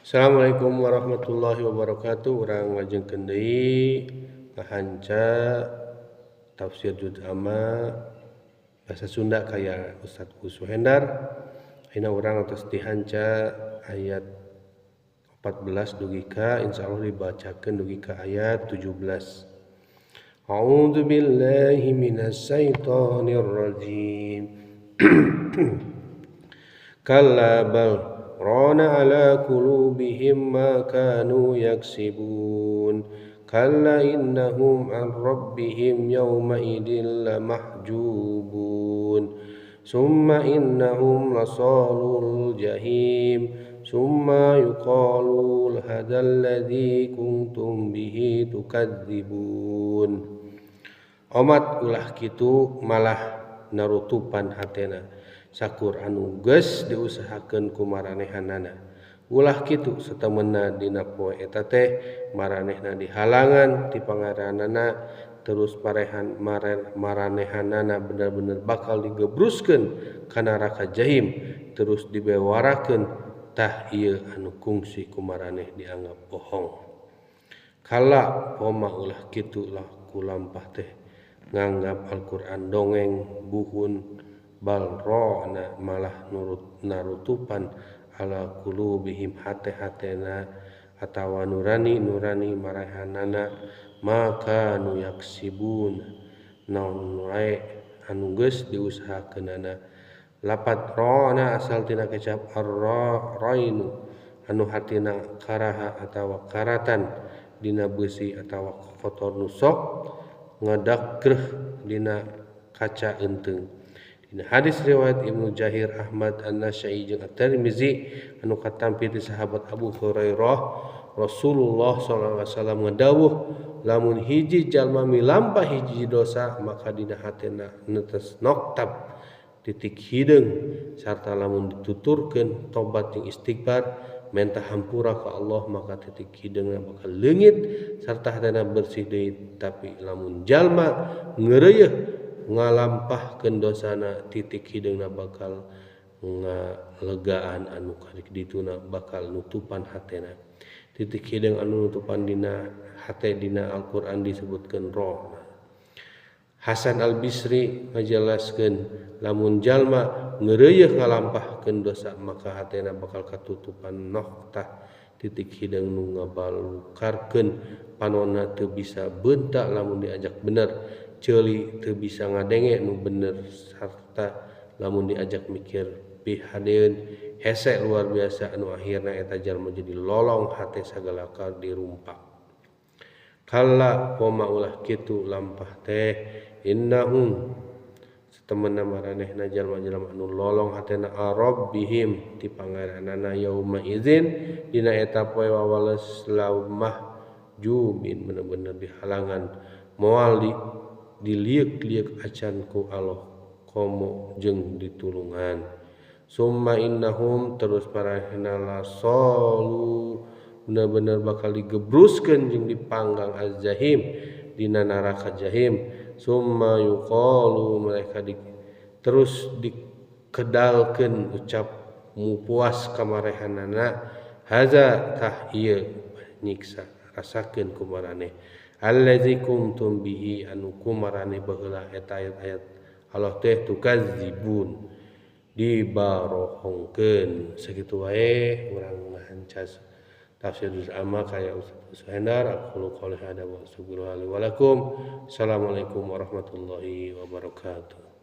Assalamualaikum warahmatullahi wabarakatuh. Urang ngajengkeun deui ngahanca tafsir Juz Amma bahasa Sunda kaya Ustaz Suhendar. Ayeuna urang atos dihanca ayat 14 dugi ka insyaallah dibacakeun dugi ka ayat 17. A'udzu billahi minasy syaithanir rajim. Kalla bal rana ala qulubihim ma kanu yaksibun. Kalla innahum an rabbihim yawma idzin lamahjubun. Summa innahum lasalul jahim. Summa yuqalu hadzal ladzi kuntum bihi tukadzibun. Omat ulah kitu malah narutupan hatena sakur anu geus diusahakeun ku maranehanana. Ulah kitu satemena dina poe eta teh maranehna dihalangan ti pangaranana terus marehan maranehanana bener-bener bakal digebruskeun ka neraka jahim terus dibewarakeun tah ieu anu kungsi ku maraneh dianggap bohong. Kala poma ulah kitu lah kulampah teh nganggap Al-Qur'an dongeng buhun bal ra'na malah nurut narutupan ala qulubihim hate-hatena atawa nurani-nurani marahanana maka nu yaksibun naon wae anu geus diusahakeunana. Lapat ra'na asal tina kecap ar-rainu anu hatina karaha atawa karatan dina beusi atawa kotor nu sok ngadakreuh dina kaca eunteng. Dina hadis riwayat Ibnu Jahir, Ahmad, An-Nasa'i jeung At-Tirmizi anu katampi ti sahabat Abu Hurairah, Rasulullah sallallahu alaihi wasallam ngadawuh lamun hiji jalma milampah hiji dosa maka dina hatena netes noktab titik hideung sarta lamun dituturkeun tobat jeung istighfar menta hampura ka Allah maka titik hideungna bakal leungit sarta hatena bersih deui. Tapi lamun jalma ngeureuyeih ngalampahkeun dosana titik hideungna bakal ngalegaan anu kadik dituna bakal nutupan hatena. Titik hideung anu nutupan dina hate dina Al-Qur'an disebutkeun roh. Hasan Al-Bisri ngajelaskeun lamun jalma ngeureuyeih ngalampahkeun dosa maka hatena bakal katutupan noktah titik hideung nu ngabalukarkeun panonna teu bisa beunta lamun diajak bener, ceuli teu bisa ngadenge nu bener sarta lamun diajak mikir pihadeun hese luar biasa anu akhirna eta jalma jadi lolong hate sagala ka dirumpak. Kalla poma ulah kitu lampah teh innahum satemena maranehna jalma-jalma anu lolong hatena arabbihim ti pangeranana yauma idzin dina eta poe wawales lamah jubin bener-bener dihalangan moal di diliuk-liuk acan ku Allah komo jeung ditulungan. Summa innahum terus maranehna lasalu bener-bener bakal digebruskeun jeung dipanggang az-jahim dina neraka jahim. Summa yuqalu mereka terus dikedalkeun ucap mu puas kamarehanana haza tah ieu nyiksa rasakeun ku maraneh allazi kuntum bihi anu kumarane baheula eta ayat-ayat Allah teh tukadzibun dibarohongkeun. Sakitu wae urang ngahancas tafsir Juz Amma kaya Ustaz Suhendar. Aqulu qouli hadza wa astaghfirullaha li wa lakum. Assalamualaikum warahmatullahi wabarakatuh.